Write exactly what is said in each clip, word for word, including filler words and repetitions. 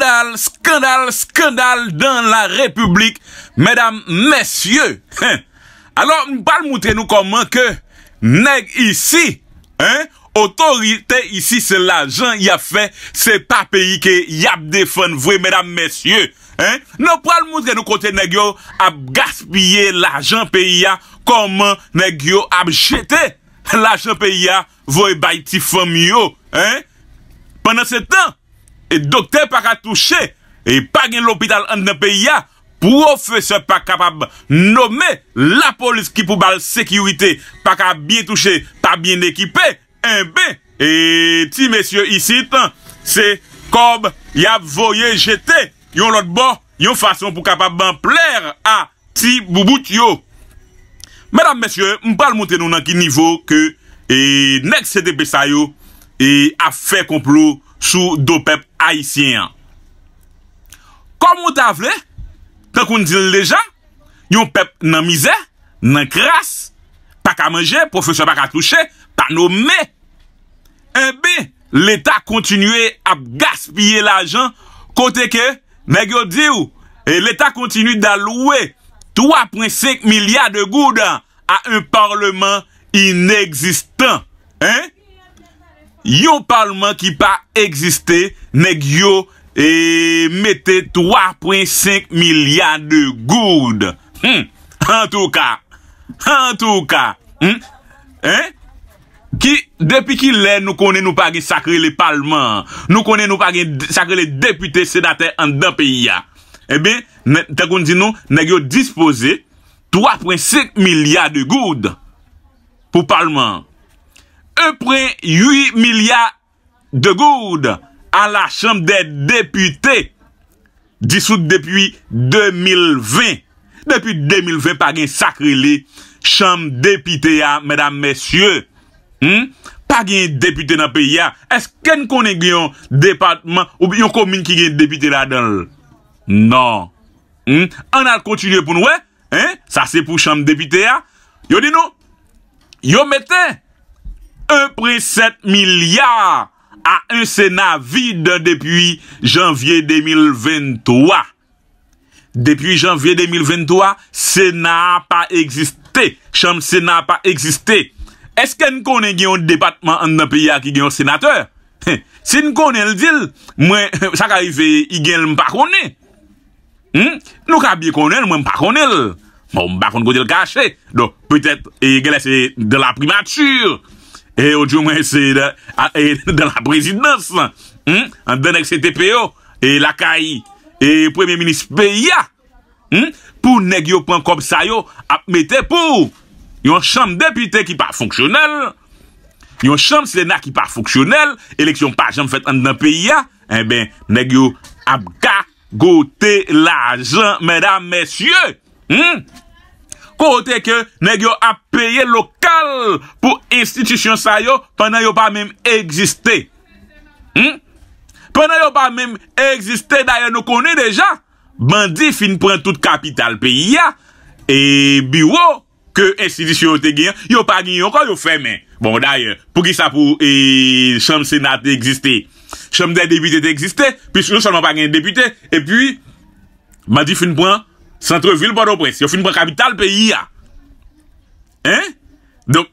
Skandal, skandal, skandal dans la République, medam, mesye. Alò, m pral moutre nou kòman ke nèg isi, en, otorite isi, se lajan y ap fè, se pa peyi ke y ap defann vre, medam, mesye. En, nou pral moutre nou kote nèg yo ap gaspiye lajan peyi a, kòman nèg yo ap jete lajan peyi a, voye bay ti fanm yo, en. Pandan se tan, e doktè pa ka touche, e pa gen lopital anndan peyi a, pwofesè pa kapab nome, lapolis ki pou ba l sekirite pa ka byen touche, pa byen ekipe, enben, e ti mesye isit, se kòb y ap voye jete yon lòt bò, yon fason pou kapab plè a ti boubout yo. Medam, mesye, m pral montre nou nan ki nivo ke, e, nèg C T P sa yo, e, ap fè konplo sou do pèp ayisyen an. Kòm ou ta vle, tankou n di l deja, yon pèp nan mizè, nan kras, pa ka manje, pwofesè pa ka touche, pa nome. Enben, Leta kontinye ap gaspiye lajan, kote ke nèg yo di w, e Leta kontinye dalwe twa pwen senk milya de goud a un parlement inexistant. En? Yon palman ki pa egziste, nèg yo, e, mete twa pwen senk milya de goud. Hmm. Antouka, antouka, hmm? En? Ki, depi ki lè nou konnen nou pa gen sa k rele palman an? Nou konnen nou pa gen d-, sa k rele depite, senatè anndan peyi a. Ebyen, nè-, tankou n di nou, nèg yo dispoze twa pwen senk milya de goud pou palman an. Un pwen uit milya de goud à la Chambre des députés, disout depi de mil ven. Depi de mil ven, pa gen sa k rele chanm depite a, medam, mesye. Hmm? Pa gen depite nan peyi a. Èske n konnen gen yon depatman oubyen yon komin ki gen depite ladan l? Non. Hmm? Ann al kontinye pou n wè. En? Sa se pou chanm depite a. Yo di nou, yo mete un pwen sèt milya à un Sénat vide depuis janvier de mil venntwa. Depi janvye de mil venntwa, Sena a pa egziste. Chanm Sena a pa egziste. Èske n konnen gen yon depatman anndan peyi a ki gen yon senatè? Si n konnen l, di l. Mwen, sa ka rive, i gen l, m pa konnen. Hmm? Nou ka byen konnen l, mwen, m pa konnen l. Bon, m pa konn kote l kache. Donk, petèt, e, genlè se dans la primature. E, odyomwen, se dans, a, e, dans la présidence. Hmm? Anndan nèg C T P yo. E, lakay, e, premye minis peyi a. Hmm? Pou nèg yo pran kòb sa yo ap mete pou yon chanm depite ki pa fonksyonèl, yon chanm Sena ki pa fonksyonèl, eleksyon pa janm fèt anndan peyi a, enben, nèg yo ap gagote lajan, medam, mesye. Hmm? Kote ke nèg yo ap peye lokal pou enstitisyon sa yo pandan yo pa menm egziste. Hmm? Pandan yo pa menm egziste, dayè nou konnen deja, bandi fin pran tout kapital peyi a, e biwo ke enstitisyon yo te genyen, yo pa genyen ankò, yo fèmen. Bon, dayè, poukisa pou, e, chanm Sena te egziste? Chanm dè depite te egziste, piske non sèlman pa gen depite, epi bandi fin pran santrevil Pòtoprens, yo fin pran kapital peyi a. Hein? Donk,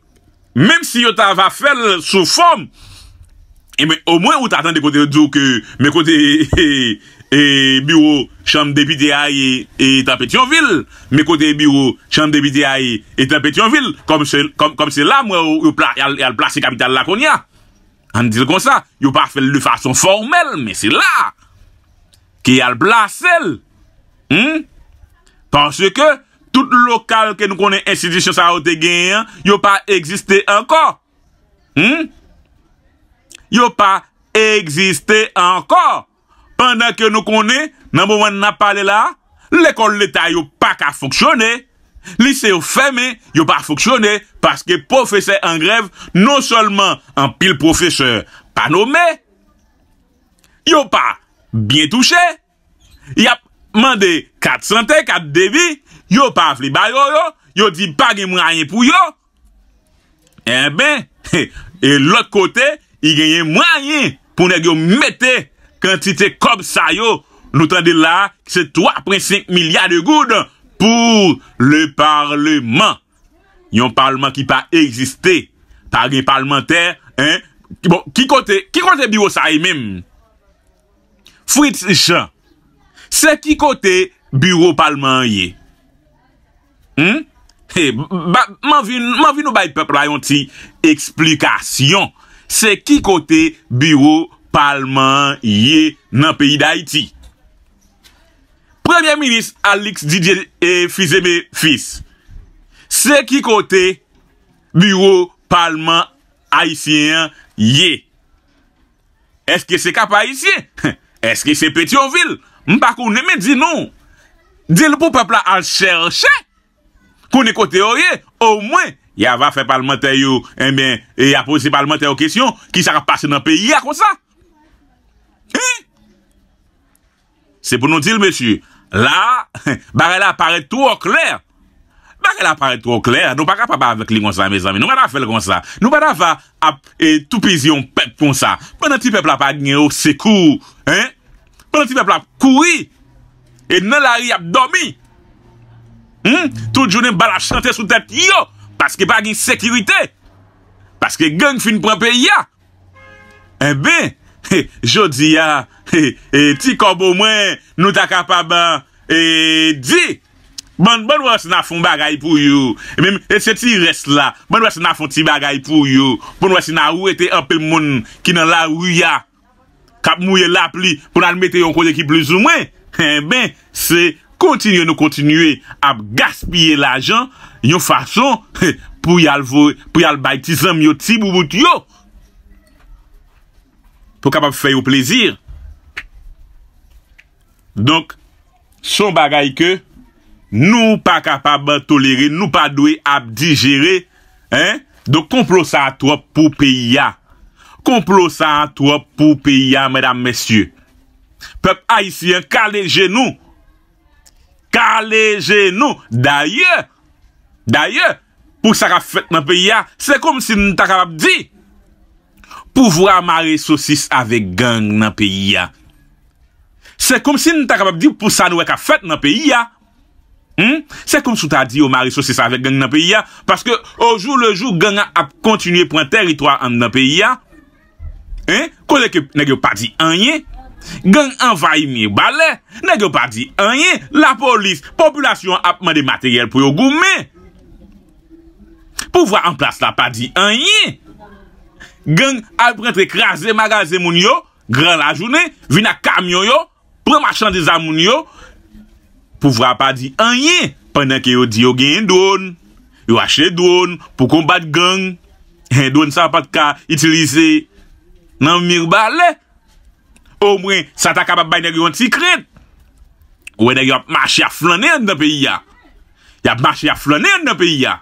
menm si yo ta va fè l sou fòm, enben, omwen ou ta tande kote yo di w ke, men kote, e, biwo chanm depite a ye, e, tan Petyonvil, men kote biwo chanm depite a ye, e, tan Petyonvil, kòm se, kòm, kòm se la, m wè yo, yo pla-, y al, y al plase kapital la kounye a. Ann di l konsa, yo pa fè l de fason fòmèl, men se la ke y al plase l. Hmm? Paske tout lokal ke nou konnen enstitisyon sa yo te genyen an, yo pa egziste ankò. Hmm? Yo pa egziste ankò. Pandan ke nou konnen, nan moman n ap pale la, lekòl leta yo pa ka fonksyone, lise yo fèmen, yo pa fonksyone, paske pwofesè an grèv, non sèlman anpil pwofesè pa nome, yo pa byen touche, y ap mande kat sante, kat devi, yo pa vle ba yo yo, yo di pa gen mwayen pou yo. Enben, e lòt kote, i genyen mwayen pou nèg yo mete Kantite kòb sa yo, nou tande la, se twa pwen senk milya de goud pou le parleman. Yon palman ki pa egziste, pa gen palmantè, en. Bon, ki kote, ki kote biwo sa ye menm? Fritz Jean, se ki kote biwo palman an ye? Hmm? Hey, ba, m anvi, m anvi nou bay pèp la yon ti eksplikasyon. Se ki kote biwo palman an ye nan peyi Dayiti? Premye minis Alix Didier e Fils-Aimé Fils, se ki kote biwo palman ayisyen an ye? Èske se Kap Ayisyen? Èske se Petyonvil? M pa konnen, men di nou. Di l pou pèp la al chèche, konnen kote yo ye. Omwen, y a va fè palmantè yo, enben, e y a poze palmantè yo kesyon, ki sa k ap pase nan peyi a konsa? Hein? Se pou nou di l, mesye. La, bagay la parèt twò klè. Bagay la parèt twò klè. Nou pa kapab avèk li konsa, mezanmi. Nou pa ta fè l konsa. Nou pa ta va ap, e, toupizi yon pèp konsa. Pandan ti pèp la pa gen yo sekou, hein? Pandan ti pèp la ap kouri. E nan lari y ap dòmi. Hmm? Tout jounen bal ap chante sou tèt yo. Paske pa gen sekirite. Paske gang fin pran peyi a. Enben, jodi a, e, ti kòb omwen, nou ta kapab, e, di, ban, ban wè si n a fè yon bagay pou yo. E menm, e se ti rès la, ban wè si n a fè yon ti bagay pou yo. Ban wè si n a wete anpil moun ki nan lari a, k ap mouye lapli, pou n al mete yo yon kote ki plizoumwen. Enben, se kontinye nou kontinye ap gaspiye lajan yon fason pou y al voye, pou y al bay ti zanmi yo, ti boubout yo, pou kapab fè yo plezi. Donk, se yon bagay ke nou pa kapab tolere, nou pa dwe ap dijere, en. Donk, konplo sa a twòp pou peyi a. Konplo sa a twòp pou peyi a, medam, mesye. Pèp ayisyen, kale je nou. Kale je nou. Dayè, dayè, pou sa k ap fèt nan peyi a, se kòmsi nou ta kapab di, pouvwa mare sosis avèk gang nan peyi a. Se kòmsi nou ta kapab di pou sa nou wè k ap fèt nan peyi a. Hmm? Se kòmsi w ta di yo mare sosis avèk gang nan peyi a, paske o jou le jou, gang an ap kontinye pran tèritwa anndan peyi a. Hein? Kote ke nèg yo pa di anyen? Gang anvayi Mibalè, nèg yo pa di anyen. Lapolis, popilasyon an ap mande materyèl pou yo goumen. Pouvwa an plas la pa di anyen. Gang al rantre kraze magazen moun yo, gran lajounen, vin ak kamyon yo, pran machandiz a moun yo. Pouvwa a pa di anyen, pandan ke yo di yo genyen dwòn, yo achte dwòn pou konbat gang. Hen, dwòn sa pa t ka itilize nan Mibalè. Omwen, sa ta kapab bay nèg yo yon ti krent. Ou wè nèg yo ap mache ap flannen anndan peyi a. Y ap mache ap flannen anndan peyi a.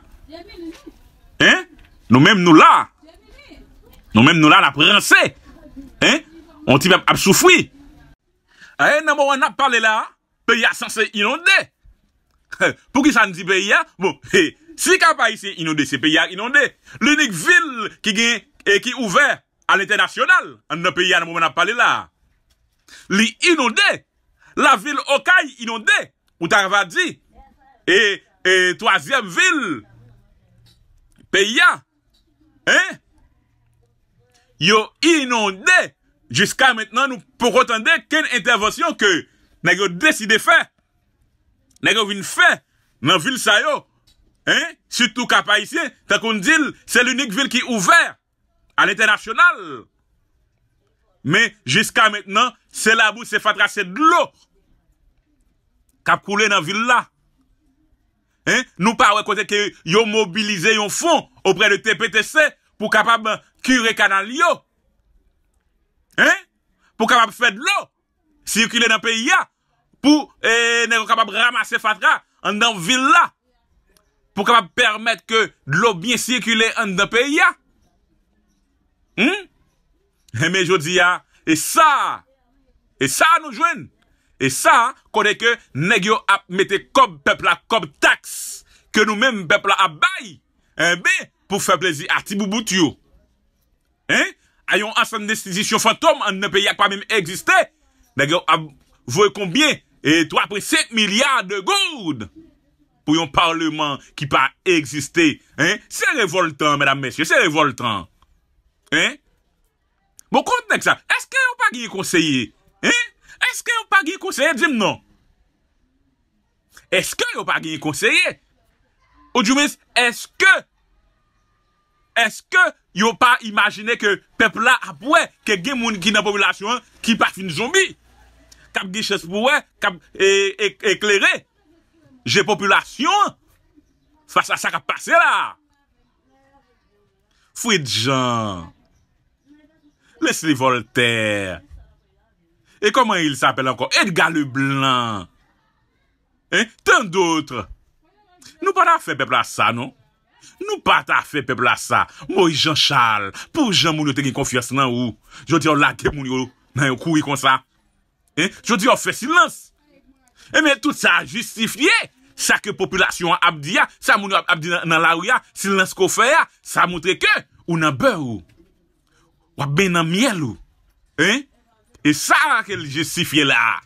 Hein? Nou menm nou la. Nou menm nou la, n ap ranse. Hein? On ti pèp ap soufri. Aye, nan moman n ap pale la, peyi a sanse inonde. Poukisa n di peyi a? Bon, si Kap Ayisyen inonde, se peyi a inonde. Linik vil ki gen e ki ouvè a lentènasyonal anndan peyi a nan moman n ap pale la. Li inonde. Lavil Okay inonde. Ou ta va di, e, e twazyèm vil peyi a, hein? Yo inonde. Jiska mentnan, nou poko tande kenn entèvansyon ke nèg yo deside fè. Nèg yo vin fè nan vil sa yo, hein? Sitou Kap Ayisyen, tankou n di l, se linik vil ki ouvè a lentènasyonal. Men, jiska mentnan, se labou, se fatra, se dlo k ap koule nan vil la. Hein? Nou pa wè kote ke yo mobilize yon fon oprè de T P T C pou kapab kire kanal yo. Hein? Pou kapab fè dlo sikile nan peyi a, pou, e, nèg yo kapab ranmase fatra anndan vil la, pou kapab pèmèt ke dlo byen sikile anndan peyi a. Hmm? Enben, jodi a, e sa, e sa nou jwenn. E sa, kote ke nèg yo ap mete kòb pèp la, kòb taks ke nou menm pèp la ap bay, enben, pou fè plezi a ti boubout yo. Hein? a yon ansanm enstitisyon fantom anndan peyi a ki pa menm egziste. Nèg yo ap voye konbyen? E twa pwen senk milya de goud pou yon palman ki pa egziste. Hein? Se revòltan, medam, mesye, se revòltan. Hein? Bon, kot nèg sa? Èske yo pa gen konseye? Hein? Èske yo pa gen konseye? Di m non. Èske yo pa gen konseye? Ou di mwen, èske, èske yo pa imajine ke pèp la ap wè ke gen moun ki nan popilasyon an ki pa fin zonbi, k ap gen chans pou wè, k ap e, e, eklere je popilasyon an fas a sa k ap pase la? Fritz Jean, Leslie Voltaire, e comment il s'appelle encore? Edgar Leblanc, hein? Tant d'autres. Nou pa ta fè pèp la sa, non. Nou pa ta fè pèp la sa. Moïse Jean Charles, pou jan moun yo te gen konfyans nan ou, jodi a w lage moun yo nan yon kouri konsa. Hein? Jodi a w fè silans. Ebyen, tout sa a jistifye sa ke popilasyon an ap di a, sa moun yo ap, ap di nan, nan lari a, silans ke w fè a, sa montre ke ou nan bè ou. W ap benyen nan myèl ou. Hein? E sa ke l jistifye la a.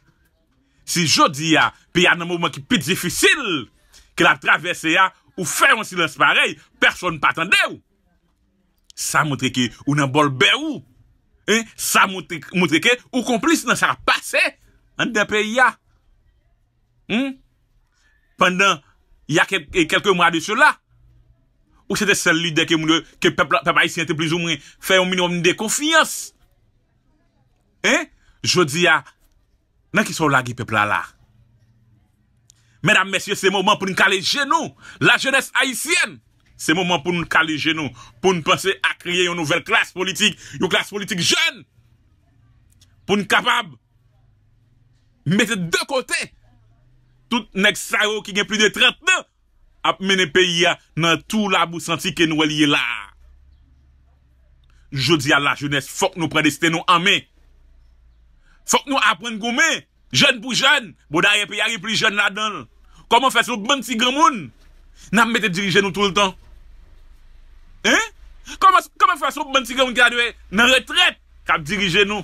Si jodi a, peyi a nan moman ki pi difisil ke l ap travèse a, ou fè yon silans parèy, pèsonn pa tande w. Sa montre ke ou nan bòl bè ou. Hein? Sa montre, montre ke ou konplis nan sa k ap pase anndan peyi a. Hmm? Pandan, il y a kèk, kèk mwa de sela, ou se te sèl lidè ke moun yo, ke pèp la, pèp ayisyen te plizoumwen fè yon minimòm de konfyans. Hein? Jodi a, nan kisa w lage pèp la la? Medam, mesye, se moman pou n kale je nou. Lajenès ayisyèn, se moman pou n kale je nou, pou n panse a kreye yon nouvèl klas politik, yon klas politik jèn, pou n kapab mete de kote tout nèg sa yo ki gen plis de trant an ap mennen peyi a nan twou labou santi ke nou wè li ye la a. Jodi a, lajenès, fòk nou pran desten nou an men. Fòk nou aprann goumen, jèn pou jèn. Bon, dayè, peyi a gen plis jèn ladan l. Kòman fè se yon bann ti granmoun n ap mete dirije nou toultan? Hein? Kòman, kòman fè se yon bann ti granmoun ki ta dwe nan retrèt k ap dirije nou?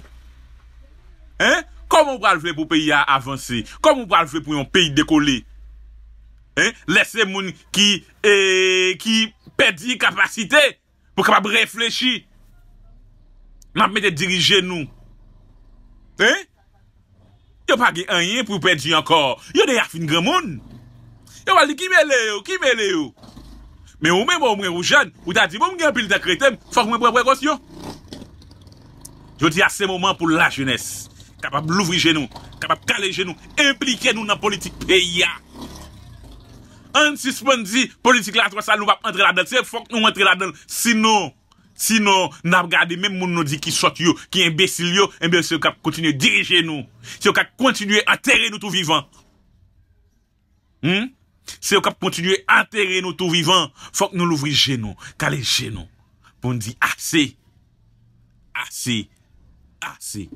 Hein? Kòman w pral vle pou peyi a avanse? Kòman w pral vle pou yon peyi dekole? Hein? Lè se moun ki, e, ki pèdi kapasite pou kapab reflechi, n ap mete dirije nou. Hein? Yo pa gen anyen pou pèdi ankò. Yo deja fin granmoun. Yo pral di, "Ki mele yo, ki mele yo?" Men ou menm, omwen ou jèn, ou ta di, "Bon, m gen anpil tan k rete m, fòk mwen pran prekosyon." Jodi a, se moman pou lajenès kapab louvri je nou, kapab kale je nou, enplike nou nan politik peyi a. Ann sispann di, "Politik la twò sal, nou p ap antre ladan l." Se fòk nou antre ladan l. Sinon, sinon, n ap gade menm moun nou di ki sòt yo, ki enbesil yo, enben, se yo k ap kontinye dirije nou. Se yo k ap kontinye antere nou tou vivan. Hmm? Se yo k ap kontinye antere nou tou vivan. Fòk nou louvri je nou, kale je nou, pou n di ase, ase, ase.